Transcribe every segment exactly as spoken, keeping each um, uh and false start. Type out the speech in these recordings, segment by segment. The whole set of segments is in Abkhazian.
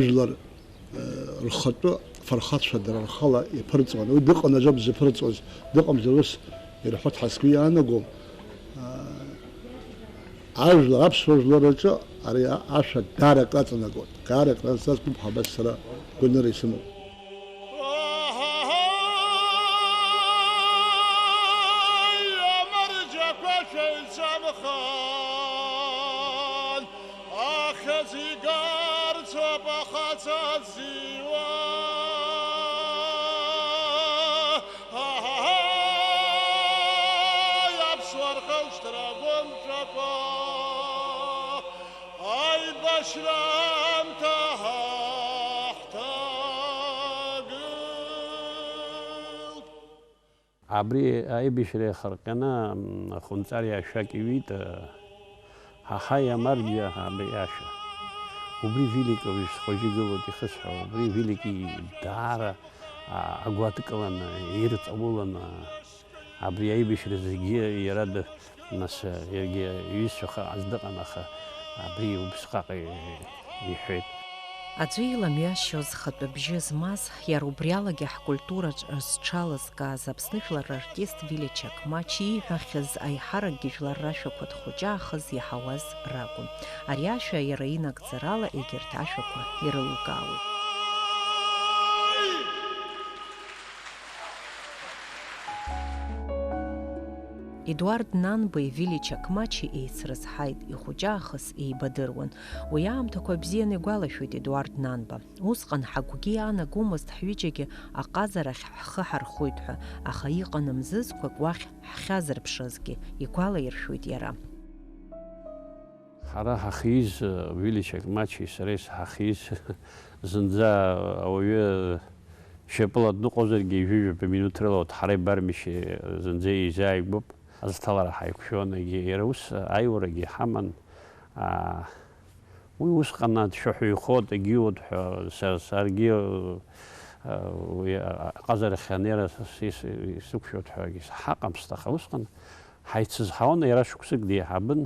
Жәлар, э, рхатәы фырхацәа дара рхала иаԥырҵуан. Уи дыҟанаҵәоуп дзаԥырҵуаз, дыҟамзар ус ирҳәо ҳәа сгәы иаанагом. Э, ажәлар, аԥсуа жәлар рҿы ари ашәа даара акраҵанакуан. Даара акраҵанакуан ҳәа абас сара гәаныра исымоуп. Амарџьақәа шәеицамхан, ахьӡ игарцоуп ахаҵа зиуа. Аҳаҳаи, аԥсуа рхәышҭра гәымшәақәа, аибашьра аамҭа ҳаҳҭагылт. Абри аибашьра иахырҟьаны, м, ахәынҵариа ашәак иҩит, э, ҳаҳаи амарџьа абри ашәа. Убри Вилик уажә схәыҷы игылоуп ихысҳәо, убри Вилик и-, даара, а, агәы адкыланы, ирҵауланы, абри аибашьра зегьы иара д-, нас, иаргьы иҩызцәа хыҟаз дыҟан, аха абри убысҟак и-, иҳәеит. Аӡәы иламҩашьо зхатәы бжьы змаз, иара убриалагьы ҳкультураҿ зҽалызкааз Аԥсны жәлар рартист Вилли Чақмач ииҳәахьаз аиҳаракгьы жәлар рашәақәа дхәыҷаахыс иаҳауаз ракәын. Ари ашәа иара инагӡарала егьырҭ ашәақәа ирылукаауеит. Едуард Нанбеи Вилли Чақмачи еицрызҳаит, ихәыҷаахыс еибадыруан. Уи аамҭақәа бзианы игәалашәоит Едуард Нанба. Усҟан ҳагәгьы иаанагомызт ҳҩыџьагьы аҟазарахь ҳхы ҳархоит ҳәа, аха иҟан мзызқәак уахь ҳхьазырԥшызгьы, игәалаиршәоит иара. Ҳара ҳахиз, Вилли Чақмачи сареи ҳахиз, зынӡа ауаҩы шьапыла дныҟәозаргьы, ҩажәа минуҭ рыла урҭ ҳара ибармишьеи зынӡа еизааигәоуп. Азҭалара ҳаиқәшәон, егьи иара ус аиуарагьы ҳаман. Аа, уи усҟан дшәаҳәаҩхоит, егьиуеит ҳәа са, саргьы, уи аҟазарахь анеира ис-, исықәшәоит ҳәагьы сҳаҟамызт, аха усҟан ҳаицызҳауан, иара шықәсык деиҳабын,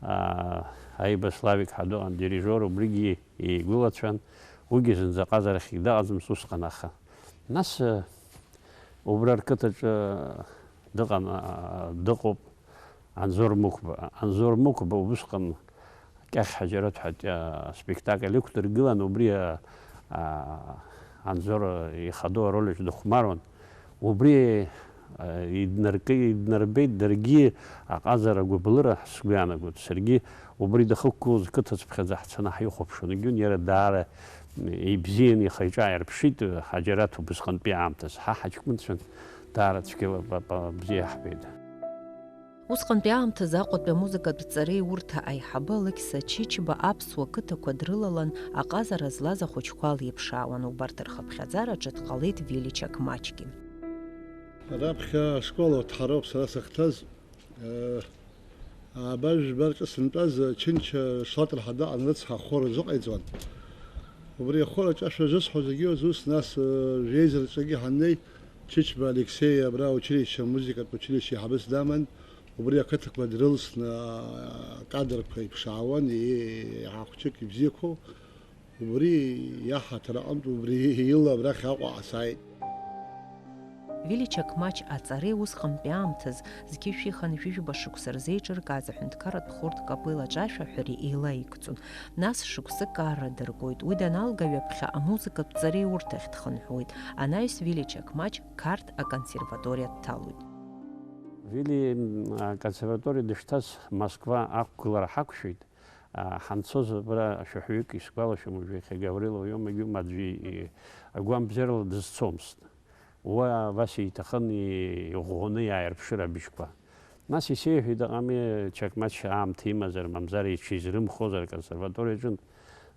аа, Аиба Славик ҳәа дыҟан дирижиор, убригьы игәылацәан, уигьы зынӡа аҟазарахьгьы дыҟаӡамызт усҟан, аха. Нас, э, убра рқыҭаҿы дыҟан, а, дыҟоуп Анзор Мықәба. Анзор Мықәба убысҟан Кьахь Ҳаџьараҭ ҳәа, а, спектакль ықәдыргылан, убри, а, а, Анзор ихадоу ароль аҿы дыхәмаруан. Убри, а, иднарки-, иднарбеит даргьы аҟазара гәыблыра, сгәы иаанагоит. Саргьы убри дахьықәгылоз қыҭацыԥхьаӡа ҳцаны ҳихәаԥшуан. Егьиун, иара даара ибзианы ихы-иҿы ааирԥшит, Ҳаџьараҭ убысҟантәи аамҭазы. Ҳа ҳаҷкәынцәан даара цәгьала ба-, ба-, бзиа иаҳбеит. Усҟантәи аамҭазы Аҟәатәи амузыкатә ҵареи урҭ аиҳабы Алықьса Чычба аԥсуа қыҭақәа дрылалан, аҟазара злаз ахәыҷқәа алеиԥшаауан, убарҭ рхыԥхьаӡараҿы дҟалеит Вилли Чақмачгьы. Раԥхьа ашкол аҭҳароуп сара сахьҭаз. Ааба жәба рҿы сынтәаз, Чынча Шлаҭ рҳадаҟан рыцҳа ахор рзыҟаиҵон. Убри ахор аҿы ашәа зысҳәо зегьы иоуз ус, нас, жәеиза рҿагьы ҳаннеи, Чычба Алексеи абра аучилишьче, амузыкатә училишьче еиҳабыс даман, убри ақыҭақәа дрылсны, акадрқәа иԥшаауан, еиҳа хәҷык ибзиақәоу. Убри иаҳаҭыр аҟынтә убри ила абрахь Аҟәа ҟасааит. Вилли Чақмач аҵареи усҟантәи аамҭаз зқьышә ихан жәыжәба шықәса рзеиҿыркааз аҳәынҭқарратә хәырҭ Капыла аҿы ашәаҳәареи еилаигӡон. Нас шықәсык аара дыргоит. Уи даналга ҩаԥхьа амузыкатә ҵареи урҭ ахь дхынҳәуеит. Анаҩс Вилли Чақмач Қарҭ аконсерваториа дҭалоит. Вилли, м, аконсерваториа дышҭаз Москва ақәгылара ҳақәшәеит. А, ҳанцоз абра шәаҳәаҩык исгәалашәом уажәы, иахьа Гаврил Уиомагьы аӡәы и-, агәамбзиарала дызцомызт. Уа Васиа иҭахын и-, иӷәӷәаны иааирԥшыр абжьқәа. Нас исеиҳәеит, аҟами, Чақмач аамҭа имазар, мамзар иҽизрымхозар аконсерваториаҿынтә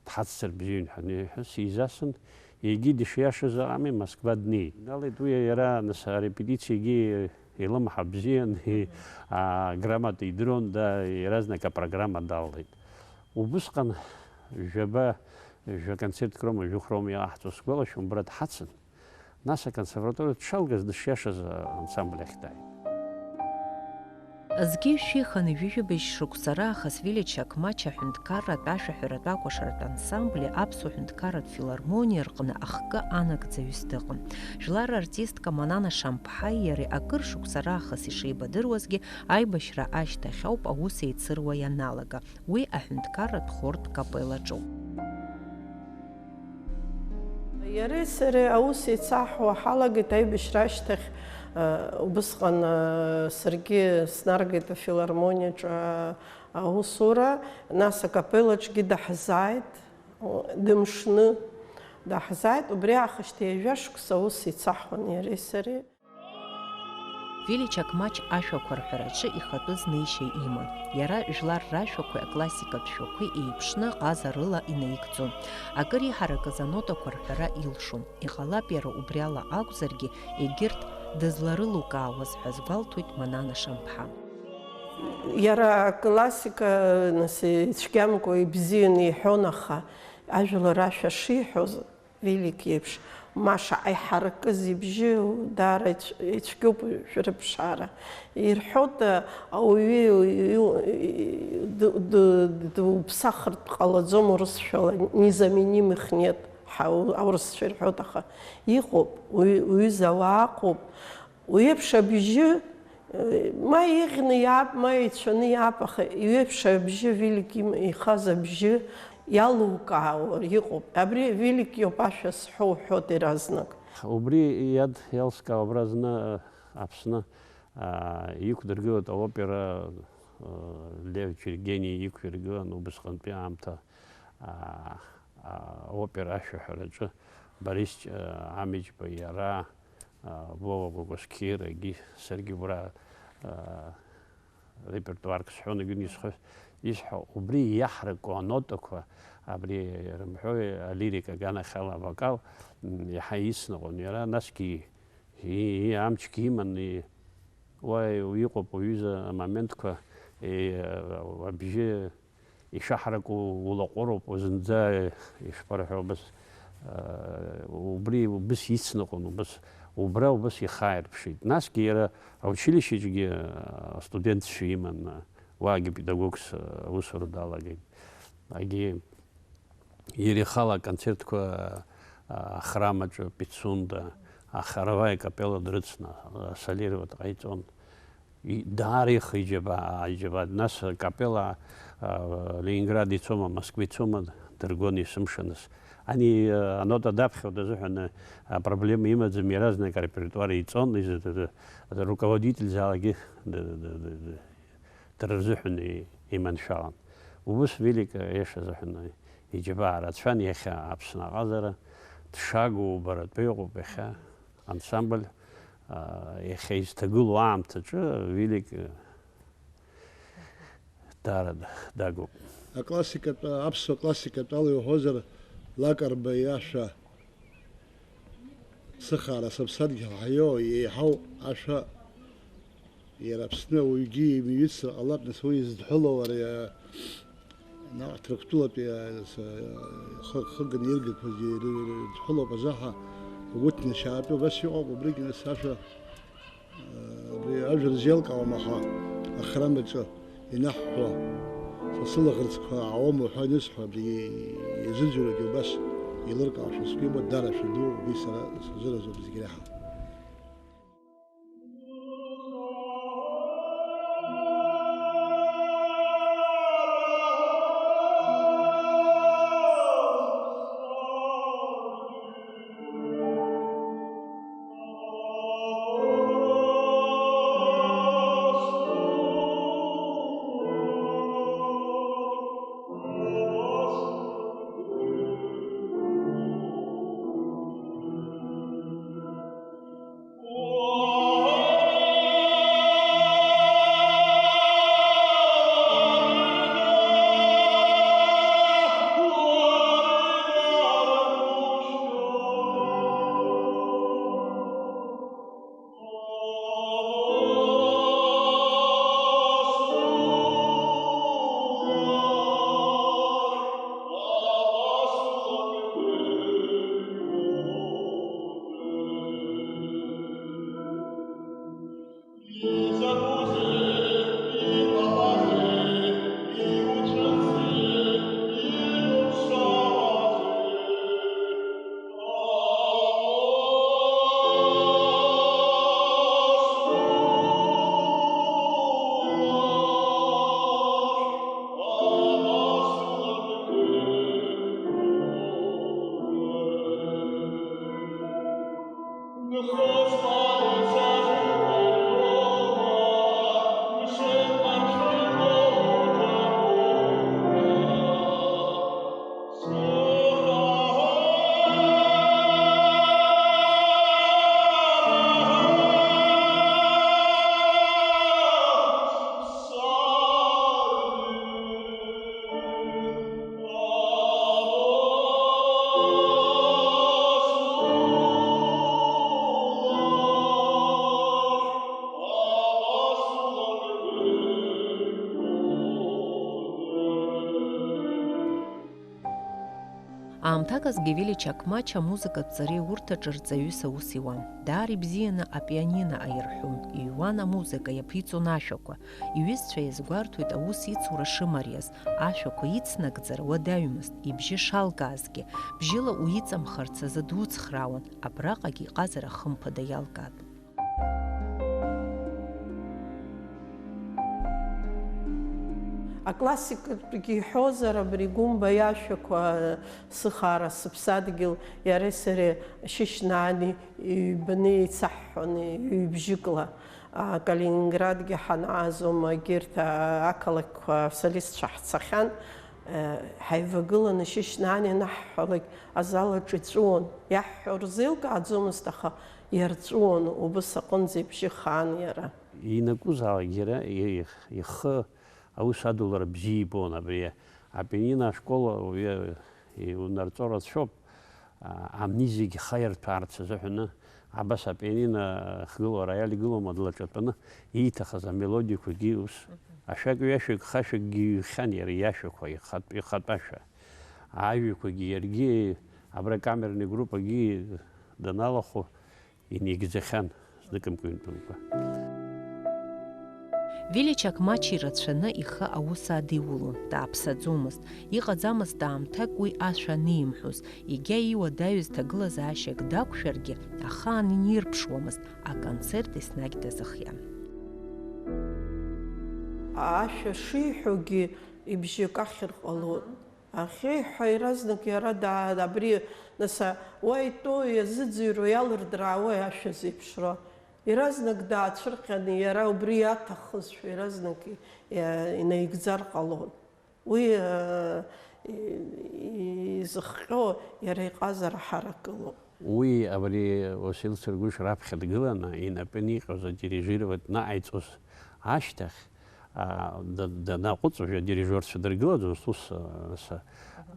дҳацҵар бзиан ҳәа аниҳәа, сизасын, егьи дышиашаз аҟами, Москва днеит. Далеит уи иара, нас, арепетициагьы илымҳа бзиан, и-, а, граммата идыруан, да, иаразнак апрограмма даллеит. Убысҟан жәаба, жәа концертк роума, жәохә роума иҟаҳҵо сгәалашәом, убра дҳацын. Нас аконсерваториа дшалгаз дышиашаз ансамбль ахь дааит. Зқьи жәшәи хынҩажәи жәибжь шықәса раахыс Вилли Чақмач аҳәынҭқарратә ашәаҳәаратә акәашаратә ансамбли аԥсуа ҳәынҭқарратә филармониеи рҟны ахкы анагӡаҩыс дыҟан. Жәлар артистка Манана Шамԥҳаи иареи акыр шықәса раахыс ишеибадыруазгьы, аибашьра ашьҭахь ауп аус еицыруа ианалага, уи аҳәынҭқарратә хортә капеллаҿоуп. Иареи сареи аус еицаҳуа ҳалагеит аибашьра ашьҭахь, э, убысҟан, э, саргьы снаргеит афилармониаҿы, э, аусура, нас акапеллаҿгьы даҳзааит, о, дымшны даҳзааит, убри аахыс ҩажәа шықәса аус еицаҳуан иареи сареи. Вилли Чақмач ашәақәа рҳәараҿы ихатәы знеишьа иман. Иара жәлар рашәақәеи аклассикатә шәақәеи еиԥшны ҟазарыла инаигӡон. Акыр иҳаракыз анотақәа рҳәара илшон. Иҟалап иара убриала акәзаргьы, егьырҭ дызларылукаауаз ҳәа азгәалҭоит Манана Шамԥҳа. Иара аклассика, нас, ицәгьамкәа ибзианы иҳәон, аха ажәлар ашәа шиҳәоз, Вилик иеиԥш, ма шаҟа иҳаракыз ибжьы, даара ицә-, ицәгьоуп шәырыԥшаара. Ирҳәоит, ауаҩы ду-, ду-, дуԥсахыртә ҟалаӡом урысшәала, незаменимых нет, ҳа-, аурысцәа ирҳәоит, аха иҟоуп, уи-, уҩыза ауаа ыҟоуп, Уи еиԥш абжьы, э, ма еиӷьны иаап, ма еицәаны иаап, аха уи еиԥш абжьы, Вилик им-, ихаз абжьы иалукаауа иҟоуп. Абри Вилик иоуп ашәа зҳәо уҳәоит иаразнак. Убри иад-, иалскаауа абра зны, э, Аԥсны, аа, иқәдыргылеит аопера, э, Лев Џьергениа иқәиргылан убысҟантәи аамҭа, аа, аопера ашәаҳәараҿы Борис, э, Амиџьба, иара, а, Вова Гогосқьиа, егьи саргьы убра, а, репертуарк сҳәон, егьи исҳәо, исҳәо, убри иаҳраку анотақәа, абри рымҳәои алирика аганахьала авокал, м, иаҳа ицныҟәон иара, насгьы и-, и-, амчгьы иман, и-, уа иҟоуп уҩыза амоментқәа, и-, абжьы ишаҳраку улаҟәыроуп, зынӡа ишԥарҳәо, убас, э, убри убас ицныҟәон, убас, убра убас ихаирԥшит. Насгьы иара аучилищеҿгьы, э, астудентцәа иман, уаагьы педагогс, э, аусура далагеит. Егьи иара ихала аконцертқәа, э, ахрам аҿы, Пицунда, Ахараваи акапелла дрыцны, э, солировать ҟаиҵон. И-, даара ихы иџьабаа, иџьабаа. Нас акапелла, а, Ленинград ицома, Москва ицома, дыргон есымшаныс. Ани, а, анота даԥхьо дазыҳәаны, а, проблема имаӡам, иаразнак арепертуар иҵон, изы-, д-, д-, д-, руководитель залагьы д-, д-, д-, д-, д-, дара рзыҳәан и-, иманшәалан. Убыс Вилик, а, иаша азыҳәан, а, иџьабаа рацәан иахьа Аԥсны аҟазара, дшагу убаратәы иҟоуп иахьа. Ансамбль, аа, иахьа изҭагылоу аамҭаҿы Вилик, э, даара дагуп. Аклассикатә, аԥсуа классикатә ала иуҳәозар, Лакарба иашәа, сыхаара сыԥсадгьыл ҳаио, еиҳау ашәа Иара Аԥсны ауаҩгьы имҩыцыр ҟалап, нас уи издҳәылоу ари, а, наҟ Ҭырқәтәылатәи, а, с-, хы-, хыганы иргақәаз иры-, ирыдҳәылоуп азаҳа, угәы ҭнашьаатәу абас иҟоуп, убригьы нас ашәа, а, абри ажәа рзеилкаауам, аха ахрам аҿы инаҳҳәо, са сылаӷырӡқәа аауам уҳәа анысҳәа, абри иазыӡырҩуагьы убас еилыркаауашәа сгәы иабо, даара шәа ду, уи сара сзыразуп зегь реиҳа. Аамҭак азгьы Вилли Чақмач амузыкатә ҵареи урҭ аҿы рҵаҩыс аус иуан. Даара ибзианы апианино аирҳәон, иҩуан амузыка, иаԥиҵон ашәақәа. Иҩызцәа иазгәарҭоит аус ицура шымариаз, ашәақәа ицнагӡара уадаҩмызт, ибжьы шалкаазгьы, бжьыла уиҵамхарц азы дуцхраауан, абраҟагьы иҟазара хымԥада иалкаатәын. Аклассикатәгьы иҳәозар, абри Гәымба иашәақәа, сыхаара, сыԥсадгьыл, иареи сареи Шьышьнаани ҩбаны еицаҳҳәон, ҩбжьыкла. А, Калининградгьы ҳанааз аума, егьырҭ, а, ақалақьқәа асолистцәа ҳцахьан, э, ҳаивагыланы Шьышьнаани анаҳҳәалак, азал аҿы иҵәыуон. Иаҳҳәо рзеилкааӡомызт, аха иарҵәыуон, убыс аҟынӡа ибжьы хаан иара. Ианакәызаалак иара ихы аус адулара бзиа ибон. Абри апианино ашкол уи унарҵо рацәоуп, амни зегь хаирҭәаарц азыҳәаны. Абас апианино ахьгылоу, ароиаль игылоума, длаҿатәаны ииҭахыз амелодиақәагьы ус ашәак-ҩашәак, хашәакгьы иҩхьан иара иашәақәа, ихатә, ихатә ашәа. Ажәақәагьы иаргьы, абра камерный группагьы даналахәу, инеигӡахьан зныкымкәа-ҩынтәымкәа. Вилли Чақмач ирацәаны ихы аус адиулон, дааԥсаӡомызт, иҟаӡамызт аамҭак уи ашәа анимҳәоз, егьа иуадаҩыз ҭагылазаашьак дақәшәаргьы, ахаан инирԥшуамызт, аконцерт еснагь дазыхиан. Ашәа шиҳәогьы ибжьы кахьыр ҟалон. Ахьеиҳәа иаразнак иара даа-, абри, нас, а, уа итәоу иазыӡырҩуа иалырдраауеи ашәа зеиԥшроу? Иаразнак даацәырҟьаны, иара убри иаҭахызшәа иаразнак и-, иа-, инаигӡар ҟалон. Уи, а, и-, и-, изыхҟьо иара иҟазара ҳаракылоуп. Уи абри Уасил Цыргәыш раԥхьа дгыланы, инапы иҟаз адирижировать наҟаиҵоз ашьҭахь, а, да-, данаҟәыҵ, уажәы адирижиорцәа дыргылаӡомызт, ус, а, с-,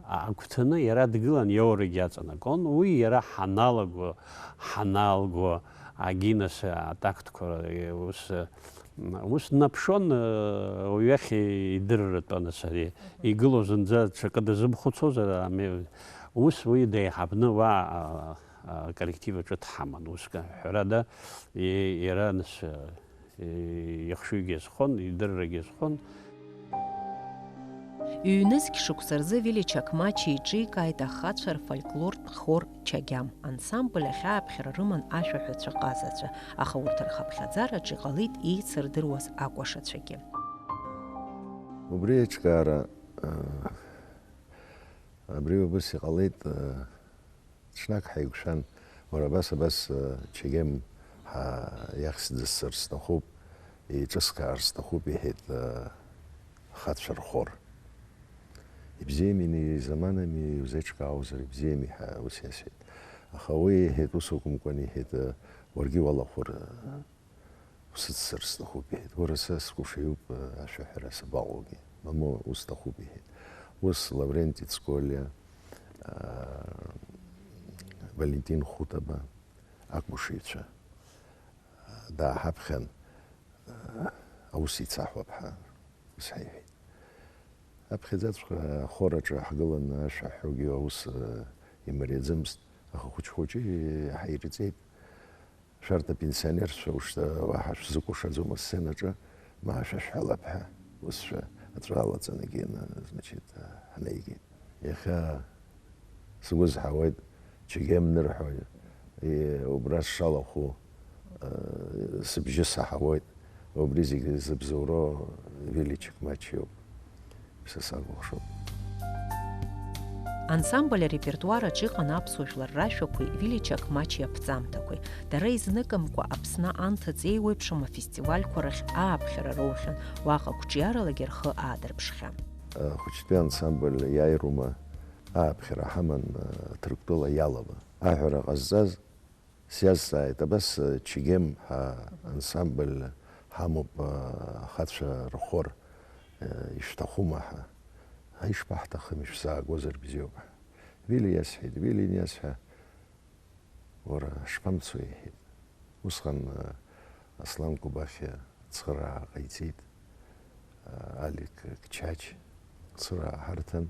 а, агәҭаны иара дгылан, иоурагьы аҵанакуан. Уи иара ҳаналаго, ҳаналго, агинас атактқәа, э, ус, э, ус днаԥшуан, э, уи иахь идырратәан, ас ари игылоу зынӡа ҽакы дазымхәыцуазар, ами, ус уи деиҳабны уа, а, а, коллектив аҿы дҳаман. Ус, ҳәарада, и-, иара, нас, э, ихшыҩгьы азхон, идыррагьы азхон. Ҩнызқь шықәса рзы Вилли Чақмач еиҿикааит ахацәа рфольклортә хор Чагьам. Ансамбль ахь ааԥхьара рыман ашәаҳәацәа ҟазацәа, аха урҭ рхыԥхьаӡараҿы иҟалеит еицырдыруаз акәашацәагьы. Убри аиҿкаара, а, абри убас иҟалеит, а, Ҽнак ҳаиқәшәан, уара абас, абас, э, Чегем ҳа-, иахьсыӡысҵар сҭахуп, еиҿыскаар сҭахуп, иҳәеит, э, хацәа рхор. Ибзиами, изаманами, иузеиҿкаауазар ибзиами ҳәа ус иасҳәеит. Аха уи иҳәеит, ус акәымкәан, иҳәеит, э, уаргьы уалахәыр, э, Усыццар сҭахуп, иҳәеит. Уара, са сҟәыш иоуп, ашәаҳәара сабаҟоугьы. Мамоу, усҭахуп, иҳәеит. Ус Лавренти Цколиа, аа, Валентин Хутаба, акәашаҩцәа, дааҳаԥхьан, аус еицаҳуап ҳәа, ус ҳаиҳәеит. Аԥхьаӡаҵәҟьа ахор аҿы ҳгыланы ашәа ҳҳәогьы аус, э, имариаӡамызт, аха хәыҷ-хәыҷы ҳаирҵеит. Шәарҭ апенсионерцәа ушьҭа уаҳа шәзыкәашаӡом асценаҿы, ма шәашәҳәалап ҳәа, ус шәа аҵәы алаҵаны гьы, значит, ҳнаигеит. Иахьа сгәы зҳауеит, Чегем нырҳәо, и-, убра сшалахәу, э, сыбжьы саҳауеит, убри зегьы зыбзоуроу Вилли Чекмач иоуп. Са сакәыхшоуп. Ансамбль арепертуар аҿы иҟан аԥсуа жәлар рашәақәеи Вили Чақмач иаԥҵамҭақәеи. Дара изныкымкәа Аԥсны анҭыҵ еиуеиԥшым афестивальқәа рахь ааԥхьара роухьан, уаҟа қәҿиаралагьы рхы аадырԥшхьан. Ахәыҷтәи ансамбль иааирума ааԥхьара ҳаман, Ҭырқәтәыла иалала. Аҳәара ҟазҵаз сиазҵааит, абас, Чегем ҳәа ансамбль ҳамоуп, ахацәа рхор, ишәҭахума ҳәа. Ишԥаҳҭахым, ишәзаагозар бзиоуп ҳәа. Вили иасҳәеит, Вили ианиасҳәа, уара шԥамцои, иҳәеит. Усҟан, Аслан Кобахьиа ацхыраа ҟаиҵеит, Алик Кчач ацхыраа ҳарҭан,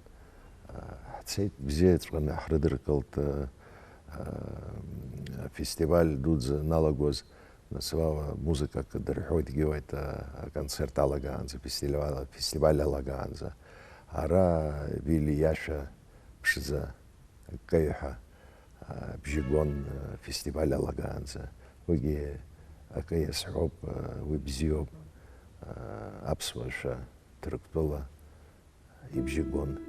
ҳцеит, бзиаҵәҟьаны ҳрыдыркылт, афестиваль дуӡӡа аналагоз, нас уа музыкак дырҳәоит, игоит, аконцерт алагаанӡа, фестиваль, фестиваль алагаанӡа. Ара Вили иашәа ԥшӡа, аккаҩ ҳәа, а, бжьы гон, а, фестиваль алагаанӡа. Уигьы акы иазҳәоуп, а, уи бзиоуп, а, аԥсуа шәа Ҭырқәтәыла ибжьы гон.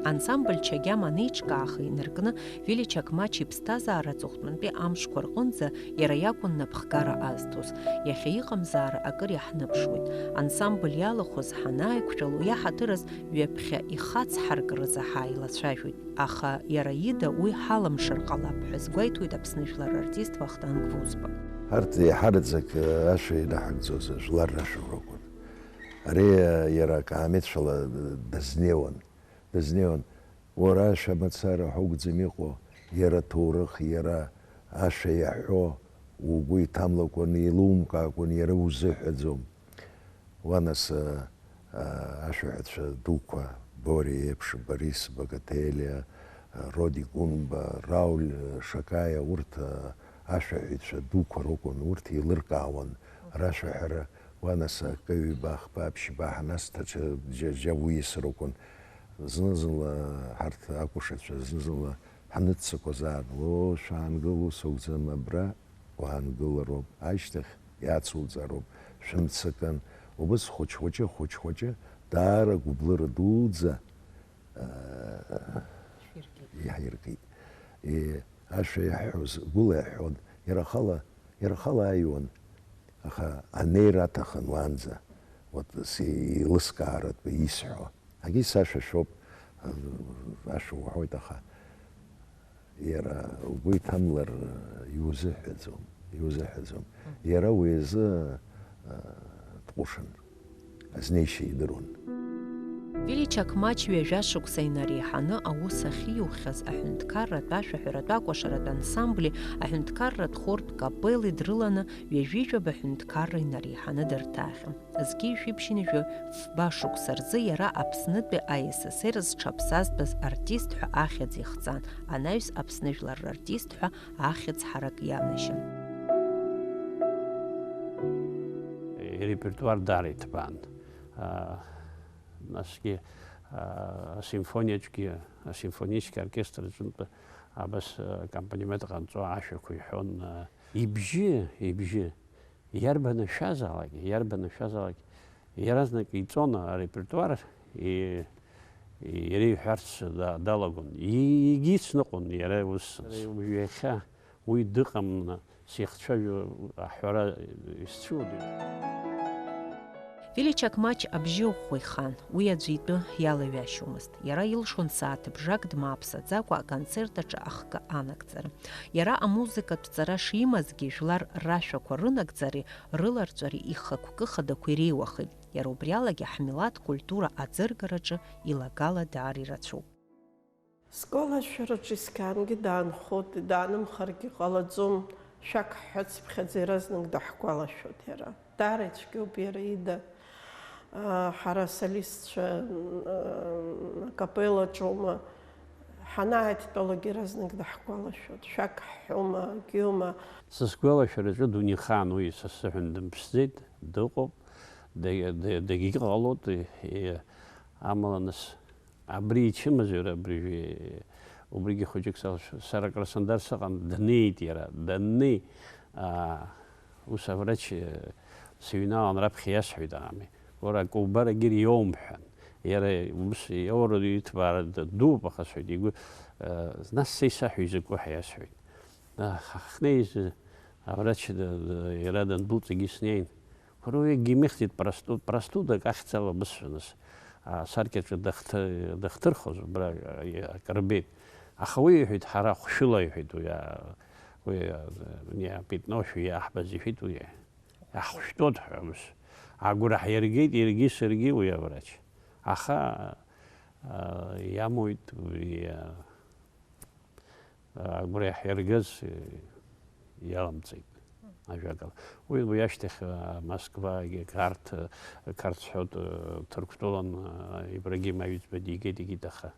Ансамбль Чагьам анеиҿкааха инаркны, Вили Чакмач иԥсҭазаара аҵыхәтәантәи амшқәа рҟынӡа иара иакәын напхгара азҭоз. Иахьа иҟамзаара акыр иаҳныԥшуеит. Ансамбль иалахәыз ҳанааиқәшәало, иаҳаҭыраз ҩаԥхьа ихацҳаркразы ҳааилацәажәоит, аха иара ида уи ҳаламшар ҟалап ҳәа азгәеиҭоит Аԥсны жәлар рартист Вахтанг Вузба. Арҭ еиҳараӡак ашәа инаҳагӡоз ажәлар рашәа ракәын. Ари иара акаамеҭшәала дазнеиуан, дазнеиуан. Уара ашәа мацара ҳаугӡам иҟоу, иара аҭоурых, иара ашәа иаҳәо угәы иҭамлакәан, еилумкаакәан, иара узыҳәаӡом. Уа нас, а, а, ашәаҳәацәа дуқәа, Бориа еиԥш, Борис Багателиа, а, Роди Гәынба, Рауль Шакаиа, урҭ, а, ашәаҳәаҩцәа дуқәа ракәын, урҭ еилыркаауан рашәаҳәара. Уа нас акы, ҩба, хԥа, ԥшьба ҳанасҭа, џьа, џьа, џьа уиас ракәын. Зны-зынла ҳарҭ акәашацәа, зны-зынла ҳаныццакуазаарын, о, шәаангыл, ус ауӡам, абра уаангылароуп, ашьҭахь иацуҵароуп, шәымцакын. Убыс хәыҷ-хәыҷы, хәыҷ-хәыҷы, даара гәыблыра дуӡӡа, аа, Шәиркит. Иаҳиркит. Е, ашәа иаҳҳәоз гәыла иаҳҳәон, иара ахала, иара ахала ааиуан, аха анеира аҭахын уаанӡа, вот, с-, еилыскааратәы исҳәо. Егьи сашәа шәоуп, ашәа уҳәоит, аха иара угәы иҭамлар, иузыҳәаӡом, иузыҳәаӡом. Иара уи азы, а, дҟәышын, азнеишьа идыруан. Вили Чакмач ҩажәа шықәса инареиҳаны аус ахьиухьаз аҳәынҭқарратә ашәаҳәаратә акәашаратә ансамбли аҳәынҭқарратә хортә капелли дрыланы ҩажәижәаба ҳәынҭқарра инареиҳаны дырҭааихьан. Зқьи жәшәи ԥшьынҩажәи фба шықәса рзы иара Аԥснытәи А С С Р зҽаԥсазтәыз артист ҳәа ахьӡ ихҵан, анаҩс Аԥсны жәлар рартист ҳәа ахьӡ ҳарак ианашьан. Ирепертуар даара иҭбаан. А, насгьы, а, асимфониаҿгьы, асимфонический оркестр аҿынтә абас, а, аккомпанимент ҟанҵо ашәақәа иҳәон, а, ибжьы, ибжьы. Иарбан ашәазаалак, иарбан ашәазаалак, иаразнак иҵон арепертуар, и-, и-, иара иҳәарц да-, далагон. И-, егьицныҟәон иара ус. Иара иахьа уи дыҟамны сихцәажәо аҳәара исцәыуадаҩуп. Вили Чакмач абжьы ӷәӷәа ихан, уи аӡәы итәы иалаҩашьомызт. Иара илшон сааҭыбжак дмааԥсаӡакәа аконцерт аҿы ахкы анагӡара. Иара амузыкатә ҵара шимазгьы, жәлар рашәақәа рынагӡареи рыларҵәареи ихықәкы хадақәа иреиуахеит. Иара убриалагьы ҳмилаҭ культура аӡыргараҿы илагала даара ирацәоуп. Сколашәараҿы исқьангьы даанхоит, даанымхаргьы ҟалаӡом, шәак ҳҳәацыԥхьаӡа иаразнак даҳгәалашәоит иара. Даара ицәгьоуп иара ида. Аа, ҳара асолистцәа, аа, акапеллаҿоума, ҳанааидтәалак иаразнак даҳгәалашәоит. Шәак ҳҳәома, акиома. Сызгәалашәараҿы дунеихаан уи, са сзыҳәан дымԥсӡеит, дыҟоуп, да-, да-, дагьыҟалоит, е-, амала нас Абри ичымазаҩ, абри, убригьы хәыҷык салшәа-, сара Краснодар сыҟан, днеит иара, даннеи, аа, ус аврач, э, сыҩналан раԥхьа иасҳәеит, аами, уара акы убар егьыр иоумҳәан, Иара ус иоура иҭбаара д-, дууп, аха сҳәеит, игәы, э, нас са исаҳәа изакәу ҳәа иасҳәеит. Аха ҳахьнеиз, аврач д-, д-, иара дандәылҵгьы снеин, уара уи акгьы имыхьӡеит, просту-, простудак ахьӡала бысҳәа нас, асаркьаҿы дахҭы-, дахҭырхыз убра, э, акры беит. Аха уи иҳәеит, ҳара хәшәыла иҳәеит уи, а, уи, а, не, апитношәа иаҳбаз иҳәеит уи. Иаҳхәышәтәуеит ҳәа ус. Агәра ҳиргеит иаргьы саргьы уи аврач. Аха, а, иамуит уи, а, агәра иаҳиргаз, э, иаламҵеит. Ажәакала. Уи, уи ашьҭахь, а, Москвагьы Қарҭ, Қарҭ сҳәоит, э, Ҭырқәтәылан, а, Ибрагим Аҩӡба дигеит, игеит, аха.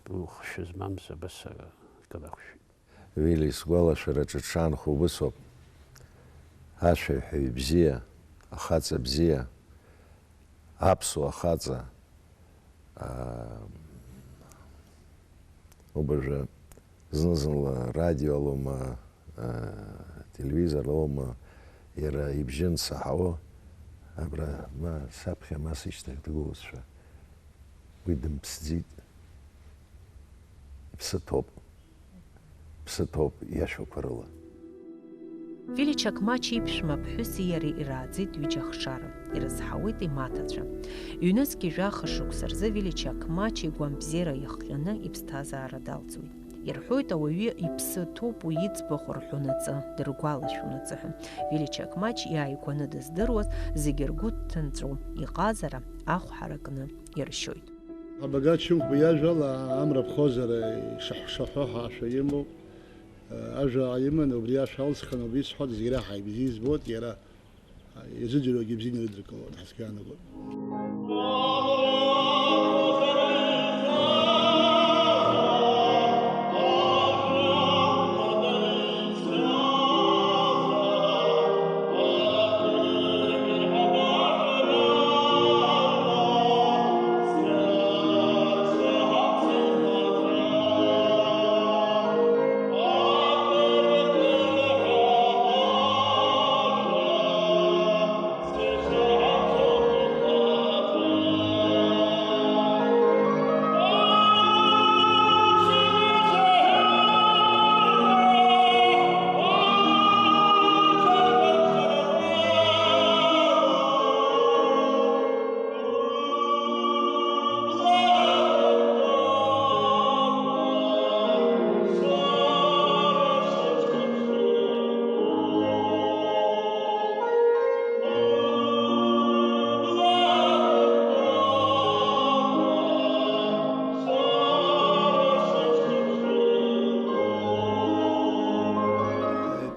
Ухшәы змамыз абас акы дахәшәит. Вили, сгәалашәараҿы дшаанхо убыс ауп. Ашәаҳәаҩ бзиа, ахаҵа бзиа, аԥсуа хаҵа, аа, убыржәы зны-зынла радио алоума, аа, телевизор алоума, иара ибжьы ансаҳауа, абра ма саԥхьа, ма сышьҭахь дгылозшәа. Уи дымԥсӡеит. Иԥсы ҭоуп. Иԥсы ҭоуп иашәақәа рыла. Вили Чақмач иԥшәма ԥҳәыси иареи ирааӡеит ҩыџьа ахшара. Ирызҳауеит имаҭацәа. Ҩнызқьи жәаха шықәса рзы Вили Чақмач игәамбзиара иахҟьаны иԥсҭазаара далҵуеит. Ирҳәоит, ауаҩы иԥсы ҭоуп уи иӡбахә рҳәонаҵы, дыргәалашәонаҵы ҳәа. Вили Чақмач иааигәаны дыздыруаз зегьы ргәы дҭынҵәо, иҟазара ахә ҳаракны иршьоит. Абага Чынхәба иажәала амра ԥхозар ишаҳәшаҳәо ҳәа ашәа имоуп. Ажәа иманы убри ашәа алсхын, убри исҳәоит, зегь раҳа ибзиа избоит, иара изыӡырҩуагьы бзианы ирыдыркылоит ҳәа сгәы иаанагоит.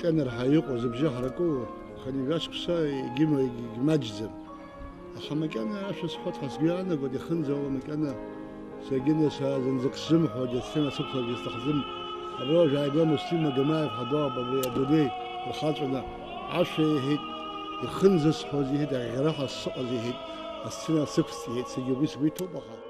Тенор ҳәа иҟоу зыбжьы ҳараку, хынҩажәа шықәса егьима-, егьмаҷӡам. Аха макьана ашәа сҳәоит ҳәа сгәы иаанагоит, ихынӡауа макьана саргьы нас зынӡак сзымҳәо, џьа сцена сықәларгьы сҭахӡам. Абра уажә ааигәа Муслим Магомаев ҳәа доуп, абри адунеи рхаҵәаны ашәа иҳәеит, ихынӡасҳәоз иҳәеит, аӷьӷьараҳәа сыҟаз иҳәеит, асцена сықәҵт иҳәеит, саргьы убри сгәы иҭоуп, аха.